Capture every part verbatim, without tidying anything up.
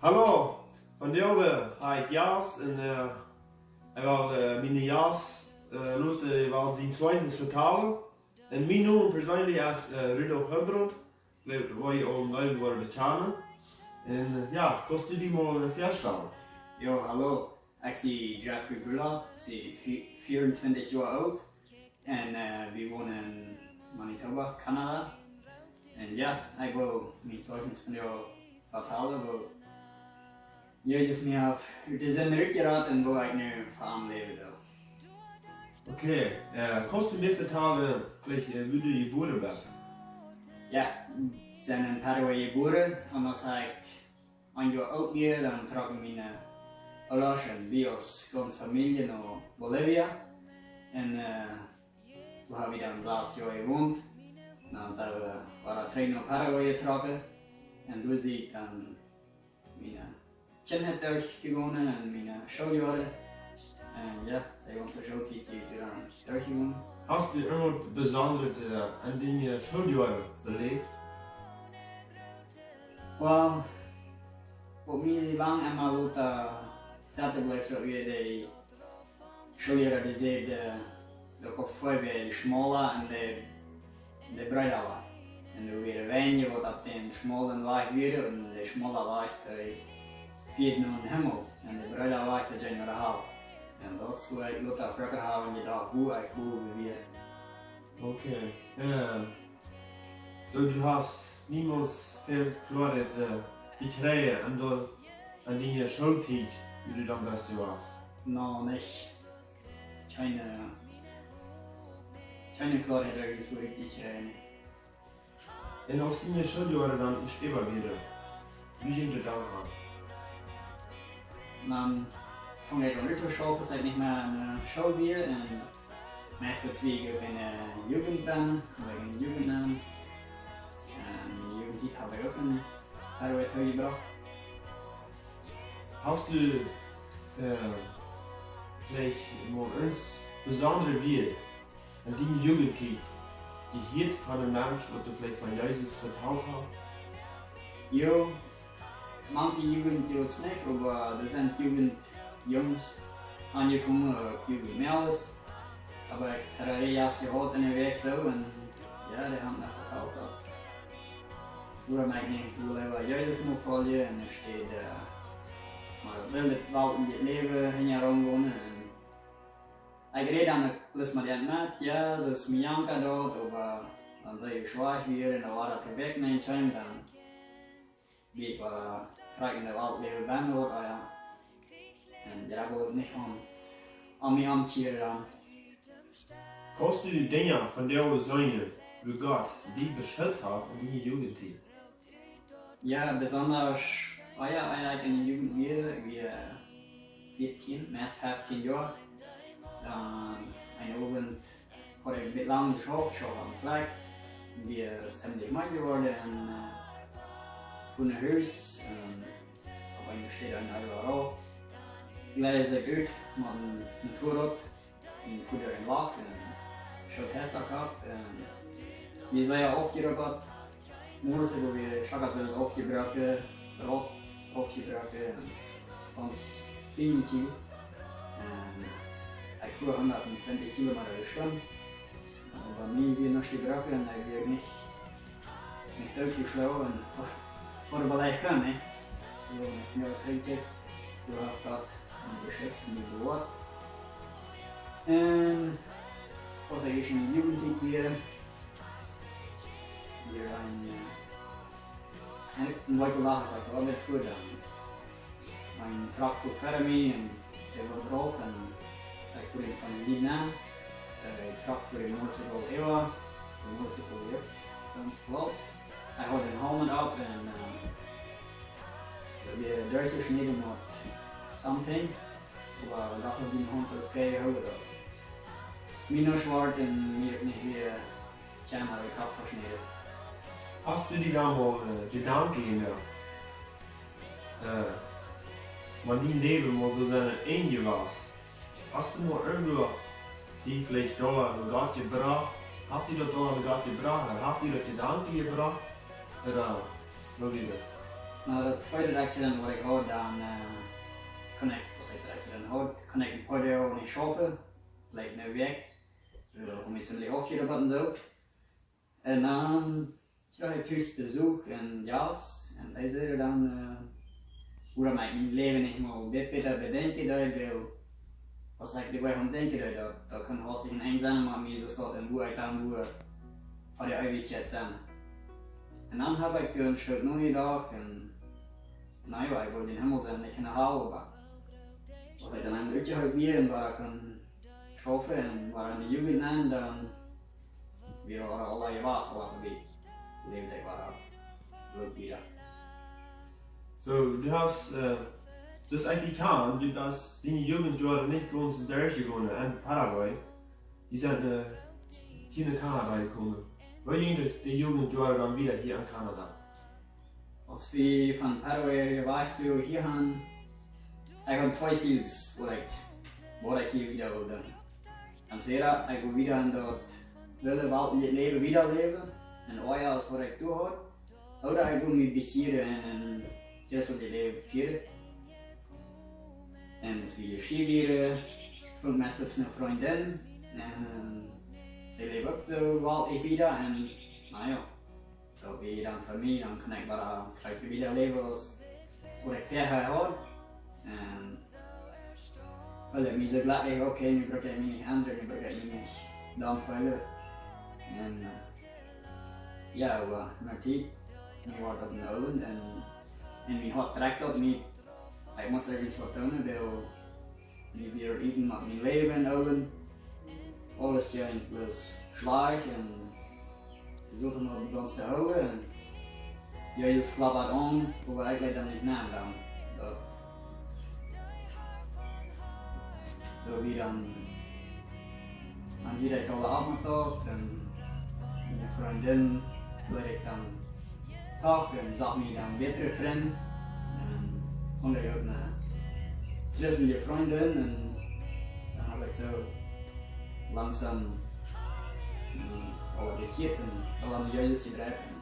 Hallo, vondoag hab ekj Jast un, äh, ekj well, äh, mienen Jast, äh, loten, ekj well sien Zeichnis vetalen. Un mien Nomen perseenlich es, äh, Rudolf Hildebrandt. Ekj jleew, daut woa jie aul een bät woaren bekjanen. Un, äh, jo, kaust du die mol, äh, väastalen? Jo, hallo. Ekj sie Jeffrey Brulap, sie vi-, vieeuntwintich Joa oolt. Un, äh, wie wonen en Manitoba, Kanada. Un jo, ekj well mien Zeichnis vondoag vetalen, woo Jesus mie haft ut de Sind rutjerat un woo ekj nu fa am läwen well. Okay, äh, kaust du mie vetalen, veleicht, äh, wua du jebuaren best? Jo, ekj sie en Paraguay jebuaren. Un aus ekj een Joa oolt wia, dan trocken miene Elren, wie aus gaunze Famielje, no Bolivien. Un, äh, doa hab wie dan sas Joa jewont. Dan sent wie wada trigj no Paraguay jetrocken. Un doa sie ekj dan miene Kjintheit derchjegonen un miene Schooljoaren. Un jo, dee gaunze Schooltiet sie ekj dan derchjegonen. Hast du irjent waut Besondret, äh, aun diene Schooljoaren beläft? Well, waut mie lang emma lota sitten bleef, daut wia de Schoolliera, dee säd, äh, daut ekj fa de schmole un de, de breede Wajch. Un doa wieren weinje waut opp dän schmolen Wajch wieren, un de schmole Wajch, dee fieed nom Himmel, un de breede Wajch, dee jinkj no de Hal. Un daut es wua ekj lota Froagen haud un jedocht, wua ekj bowen wia. Okay. Äh, soo, du hast niemols väl Kloaheit, äh, jekjräajen aun de, aun diene Schooltiet, wua du dan best jewast? No, nich. Kjeene, kjeene Kloaheit irjentwua jekjräajen. Un aus diene Schooljoaren dan ieescht äwa wieren, woo jinkj daut dan aun? Dan funk ekj aun uttoschaufen, aus ekj nich mea en, äh, School wia. Un meist wia ekj uk en, äh, Jugend dan, wia ekj en Jugend dan. Un Jugend hab ekj uk en Paraguay toojebrocht. Hast du, äh, veleicht mol een besondret Wuat aun diene Jugendtiet jehieet von een Mensch, waut die veleicht von Jesus vetalt haft? Jo, mank de Jugend jrods nich, oba doa sent Jugendjunges aunjekomen, uk Jugendmäakjes. Oba ekj hab dee ieescht jeheat en de Wäakj soo, un jo, dee haben mie vetalt daut, wuarom ekj nich wull äwa Jesus no foljen, un enne Städ, äh, mau daut wille Welt un daut Läwen hinjaraun gonen. Un ekj räd dan uk bloos met an met, jo, daut es mie jankat daut, oba wan see schwak wieren un doa wada trigj nenn kjeemen, dan wia ekj, äh, trigj en de Welt läwen benn, ooda, jo. Un jo, daut wull ekj nich aun, aun mie auntieren dan. Kaust du die Dinja von doa seenen, woo Gott die beschutzt haft en diene Jugendtiet? Jo, besonda, ah jo, ea ekj en de Jugend wia, wia, äh, vieetieen, meist feftieen Joa. Dan een Owent haud ekj een bät lang jeschauft, jeschauft aum Flakj. Wia, äh, ziemlich meed jeworden un, äh, von de Hus, un opp eemol steit een Auto rauf. Jleid ekj ut met een Motorrad un fuhr doa en Wajch un schoot Testa kap un wia sea aufjeräacht. Motorcycle wia schakjat, wia aufjebroaken, Rad aufjebroaken un gaunz pinjlich. Un ekj fuhr hundatentwintich Kilomeeta de Stund. Oba bie mie wia nuscht jebroaken un ekj wia nich, nich dootjeschlonen, waut ekj veleicht kunn, nä? Soo, ekj mie trigj, soo haft daut mie beschutzt, mie bewoat. Un aus ekj ieescht en de Jugend wia, wia een, äh, een, een Wajch lota, aus ekj aul wada fuhr dan. Een Truck fuhr ver mie un dee wia drauf un ekj fuhr am von de Sied aun. Äh, de Truck fuhr de Motorcycle äwa, de Motorcycle wia gaunz plaut. Hee haud een Helm opp un, äh, daut wia derchjeschnäden met something, oba daut haud siene Haunt uk fäa jehoolen daut. Mie nuscht wort un mie uk nich wia, äh, kjeena de Kopp veschnäden. Hast du die dan mol, äh, Jedanken jemoakt, äh, wan dien Läwen mol soo sien Enj wia? Hast du mol irjentwua die veleicht doa no Gott jebrocht? Haft die daut doa no Gott jebrocht? Haft die daut Jedanken jebrocht? Ooda woo wia daut? Na daut tweede Accident waut ekj haud, dan, äh, kunn ekj, aus ekj daut Accident haud, kunn ekj een poa Doag nich schaufen, veleicht eene Wäakj. Äh, haud mie ziemlich aufjerieet un soo. Un dan kjrieech ekj tus Besuch un Jast, un dee säden dan, äh, woo daut mien Läwen nich mea bät bäta bedenkjen deed, wiels, aus ekj doaräwa aun denkjen deed, daut, daut kunn haustich een Enj sennen, oba mie soo staut un woo ekj dan wua fa de Eewichkjeit sennen. Un dan hab ekj doa een Stoot nojedocht un, na jo, ekj wull em Himmel sennen, nich enne Hal, oba aus ekj dan eemol utjehoolt wia un wada kunn schaufen un wada enne Jugend nenn, dan wia aul, aul jewast, aul vebie. Läwd ekj wada, läwd wieda. Soo, du hast, äh, du hast eejentlich kaun, du best diene Jugendjoaren nich gaunz derchjegonen en Paraguay. Dee sent, äh, hia no Kanada jekomen. Woo jinkj daut de Jugendjoaren dan wieda hia en Kanada? Aus wie von Paraguay wajchfluagen hia han, ekj haud twee Ziels, waut ekj, waut ekj hia wieda wull doonen. Entweder ekj wull wieda en daut wille weltliche Läwen wieda läwen, un ooda aus waut ekj doa haud, ooda ekj wull mie bekjieren un, un Christus daut Läwen fieren. Un aus wie hia wieren, funk ekj meist eene Frindin, un dee läwd uk soo weltlich wieda, un, na jo, soo wia dan fa mie, dan kunn ekj wada, äh, krakjt wieda läwen aus waut ekj verhäa haud. Un wiels ekj mie soo jlekjlich, okay, nu bruck ekj mie nich endren, nu bruck ekj mie nich dan feelen. Un, äh, jo, oba met de Tiet, mie wort daut een Oolen un, un mien Hoat trakjt daut mie, ekj must irjent waut doonen, wiels mie wia irjent met mien Läwen un Oolen. Aules jinkj bloos schlajcht un wie sullen noch gaunz to hoolen. Un Jesus kloppt aun, oba ekj leet dan nich nenn dan. Daut, soo wia dan, dan wia ekj aul opp met daut un miene Frindin leet ekj dan doch, un socht mie dan bätre Frind. Un funk ekj uk eene christelje Frindin, un dan hab ekj soo langsom, mm, aul bekjieet un aul aun Jesus jedreien.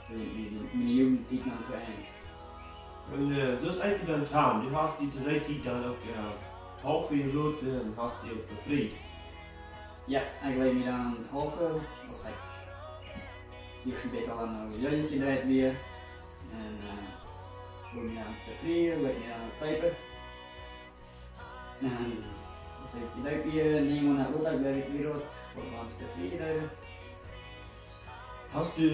Soo en, en, en miene Jugendtiet aun to Enj. Un, äh, soo es eejentlich dan jekomen. Du hast die to dee Tiet dan uk, äh, taufen jeloten un hast die uk befriet. Jo, ekj leet mie dan taufen, aus ekj ieescht een bät aul aun Jesus jedreien wia. Un, äh, ekj wull mie dan befrieen, leet mie dan deepen. Un aus ekj deepen wia, näajen Moonat lota, jleew ekj, wia daut, waut wie ons befrieen deeden. Hast du,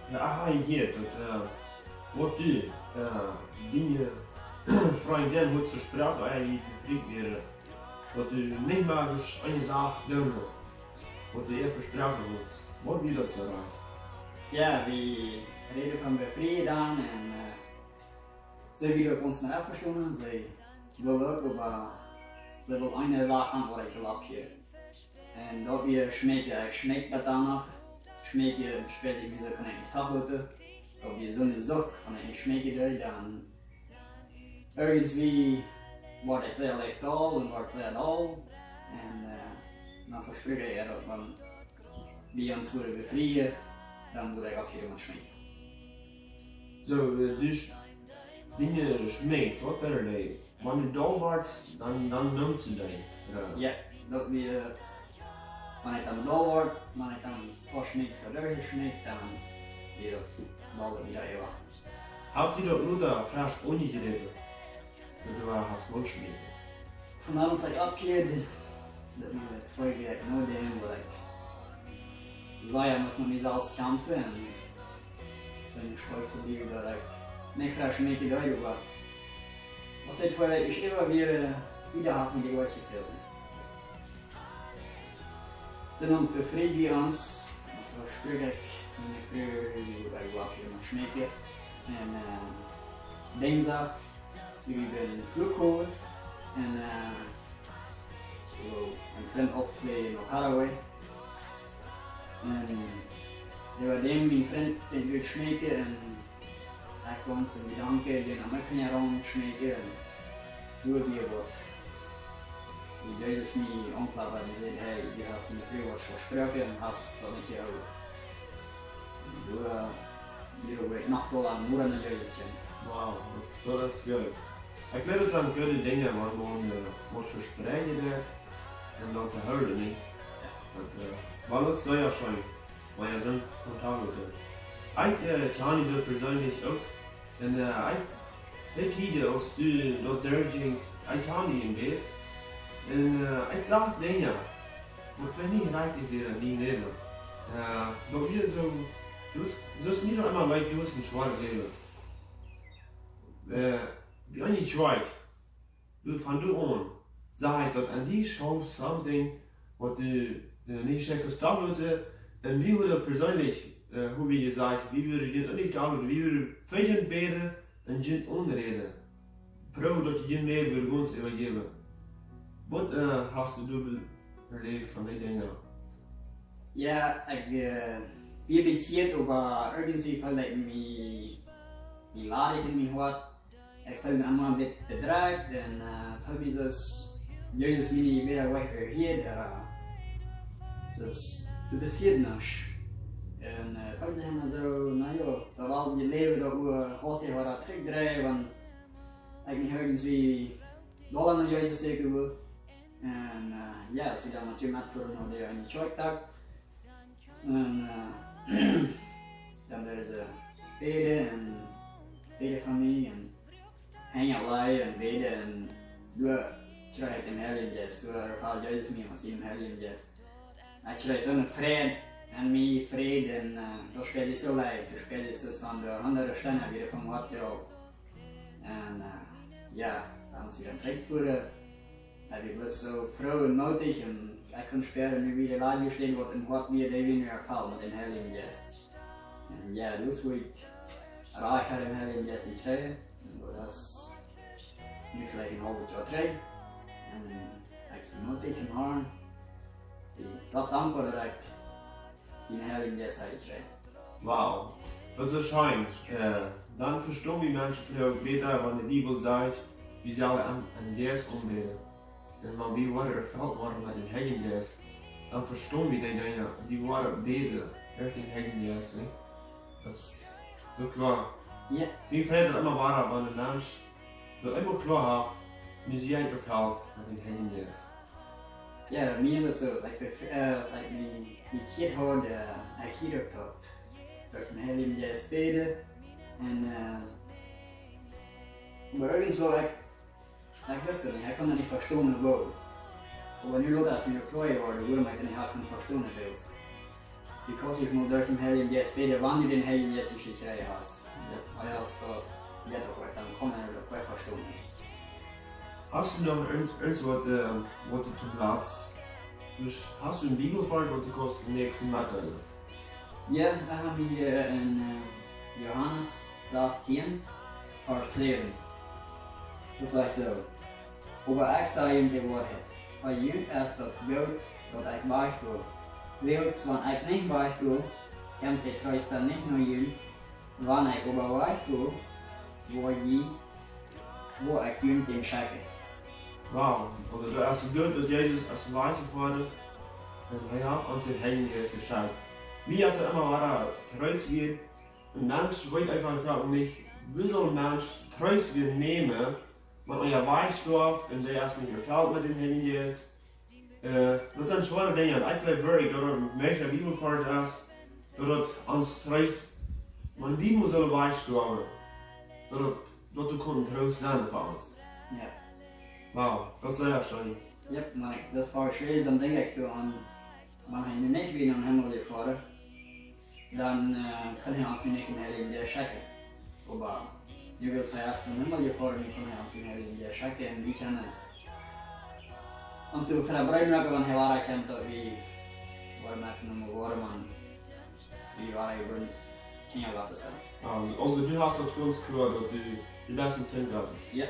äh, ach, jehieet daut, äh, waut du, äh, diene Frindin haud vesproaken, aus jie befriet wieren, daut du nich mea eene Sach doonen, waut du äa vesproaken haudst? Waut wia daut soo rajcht? Jo, wie räden von befrieen dan un, äh, see wia uk ons met envestonen, see wull uk, oba see wull eene Sach han, waut ekj sull oppjäwen. Un daut wia schmeekjen, ekj schmeekjt bat dan noch. Schmeekjen, ekj weet nich, woo kaun ekj nich tofräd loten. Daut wia soone Sucht, wan ekj nich schmeekjen deed, dan irjentwoo wort ekj sea leicht doll un wort sea doll. Un, äh, dan vesproak ekj äa daut, wan wie ons wudden befrieen, dan wudd ekj opphieren met schmeekjen. Soo, äh, du sch-, diene Schmeekj, waut deed dee? Wan du doll wortst, dan, dan nemt see dee, äh. Jo, daut wia, wan ekj dan doll wort, wan ekj dan een poa Schmeekj soo derchschmeekj, dan wia daut boolt wada äwa. Haft die daut lota fresch aunjejräwen? Daut du wada hast wullt schmeekjen? Von daut ekj opphield, daut wia twee Wäakj no däm, waut ekj sea must met mie selfst kjamfen un soo een Stoot to bliewen, daut ekj nich fresch schmeekjen deed, oba aus ekj twee Wäakj äwa wia, äh, wieda haud mie daut jefält. Soo dan befrieden wie ons, dan vesproak ekj miene Fru, daut ekj wudd opphieren met schmeekjen. Un, äh, Dinjsdach, wie wieren em Flughawen un, äh, woo een Frint auffleajen no Paraguay. Un äwa däm, mien Frint, dee wull schmeekjen un ekj wia soo en Jedanken, dee aun mie hinjaraun schmeekjen. Un doa wia waut, woo Jesus mie aunklopt un säd: "Hey, du hast diene Fru waut vesproaken un hast daut nich jehoolen." Un doa, äh, Wie woaren noch doa aun Muren en Jesus sent. Wow, daut, daut es goot. Ekj jleew, daut sent goode Dinja, waut maun, äh, mott vespreeden, äh, un daut to hieren, nä? Daut, äh, wia daut sea scheen, wan jie sent Kontakt hauden. Ekj, äh, kjan dee soo perseenlich uk. Un, äh, ekj, ekj hiad, aus du doa derchjinjst, ekj kjan dee een bät. Un, äh, ekj sach Dinja, waut fa mie nich rajcht wieren, nich wieren. Äh, daut wia soo, du hast, du hast mie noch emol, like, du hast een schwoaret Läwen. Äh, bie ons Kjoakj, du, von doa aun, sach ekj daut aun die schauft something, waut du, äh, nich schekjst doa, un wie wudden perseenlich, äh, woo wie jesajcht, wie wudden junt nich doa, wie wudden fa junt bäden un junt aunräden. Proow daut jie mie äwa ons äwajäwen. Waut, äh, hast du be-, beläft von dee Dinja? Jo, ekj, äh, wia bekjieet, oba irjentwoo feeld ekj mie, mie ladich en mien Hoat. Ekj feeld mie emma een bät bedrekjt un, äh, feeld mie soo aus Jesus miene Jebäda nich erhieed, äh, soo aus, doa passieed nuscht. Un, äh, feeld mie emma soo, na jo, daut aul je Läwen daut wia, aus ekj wada trigjdreid, wan ekj nich irjentwoo doa no Jesus säkjen wull. Un, äh, jo, see dan met je metfoaren no dee eene Kjoakj doa. Un, äh, dan wudden see bäden un bäden fa mie un henjen leien un bäden un doa kjrieech ekj dän Heiljen Jeist, doa erfoa ekj Jesus mea aus dän Heiljen Jeist. Ekj kjrieech soone Fräd en mie, Fräd un, äh, daut spieed sikj soo leicht, daut spieed sikj soo aus wan de aundre Steena wieren vom Hoat jerolt. Un, äh, jo, dan aus ekj dan trigjfoa, ekj wia bloos soo froo un mootich un ekj kunn spieren, woo de Last, waut em Hoat wia, dee wia nu erfelt met dän Heiljen Jeist. Un jo, daut wia, ekj haud dän Heiljen Jeist jekjräajen. Un daut es nu veleicht een haulwet Joa trigj. Un ekj sie mootich em Harn. Ekj sie Gott dankboa, daut ekj dän Heiljen Jeist haud jekjräajen. Wow, daut es scheen. Äh, dan vestonen wie Menschen väl bäta, wan de Bibel sajcht, wie sellen aun, aun Jesus aunbäden. Un wan wie woaren erfelt woaren met dän Heiljen Jeist, dan vestonen wie dee Dinja, wie woaren bäden derch dän Heiljen Jeist, nä? Daut es soo kloa. Jo. Mie freit daut emma wada, wan een Mensch daut emma kloa haft, nu sie ekj erfelt met dän Heiljen Jeist. Jo, bie mie es daut soo, like, bef-, äh, aus ekj mie, mie Kjint haud, äh, ekj hieed uk daut, daut ekj em Heiljen Jeist bäd. Un, äh, oba irjentwoo, ekj, ekj wist daut nich, ekj kunn daut nich vestonen, woo. Oba nu lota, aus ekj mie kloa wort, wuarom ekj daut nich haud kunt vestonen, wiels du kaust nich mol derch dän Heiljen Jeist bäden, wan du dän Heiljen Jeist nich jekjräajen hast. Jo. Oba jo, aus daut, jo, daut woat dan komen, daut woat vestonen. Hast du noch irjent, irjent waut, äh, waut du toom Latst, du, hast du een Bibelvarsch, waut du kaust dän Näakjsten metdeelen? Jo, ekj hab hia en, äh, Johanes sastieen, Varsch säwen. Daut sajcht soo: Oba ekj saj junt de Woarheit, fa junt es daut goot, daut ekj wajch go. Wiels wan ekj nich wajch go, kjemt de Treesta nich no junt, wan ekj oba wajch go, woa jie, woa ekj junt dän schekjen. Wow, aulsoo daut es goot, daut Jesus es wajch jefoaren un hee haft ons dän Heiljen Jeist jeschekjt. Mie haft daut emma wada Troost jejäft, een Mensch weet eefach nich, woo saul een Mensch Troost nämen, wan hee wajch stoaft un hee es nich erfelt met dän Heiljen Jeist. Äh, daut sent schwoare Dinja. Un ekj jleew werkjlich, daut daut een Bibelvarsch es, daut daut ons Troost, wan wie mol sullen wajch stoawen, daut daut, daut daut kaun een Troost sennen fa ons. Jo. Wow, daut es sea scheen. Jo, wan ekj daut Varsch läs, dan denkj ekj doaraun, wan hee nu nich wia nom Himmel jefoaren, dan, äh, kaun hee ons nich dän Heiljen Jeist schekjen. Oba nu wiels hee es nom Himmel jefoaren, nu kaun hee ons dän Heiljen Jeist schekjen un wie kjennen ons doa vebreeden, wan hee wada kjemt, daut wie woaren met am woaren, wan wie woaren Kjinja Gottes sennen. Ähm, aulsoo, du hast daut gaunz kloa, daut du, du best een Kjint Gottes. Jo.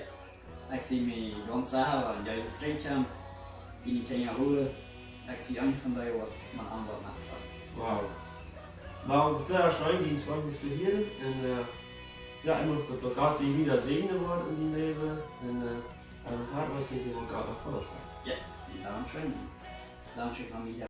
Ekj sie mie gaunz secha, wan Jesus trigjkjemt, siene Kjinja holen, ekj sie eena von dee, waut maun aun woat nafroagen. Wow. Wow, sea scheen, dien Zeugnis to hieren. Un, äh, jo, ekj mucht daut, daut Gott die wada säajnen woat en dien Läwen. Un, äh, un hartlich dankscheen, waut Gott noch fa ons haft. Jo, dankscheen. Dankscheen, Famielje.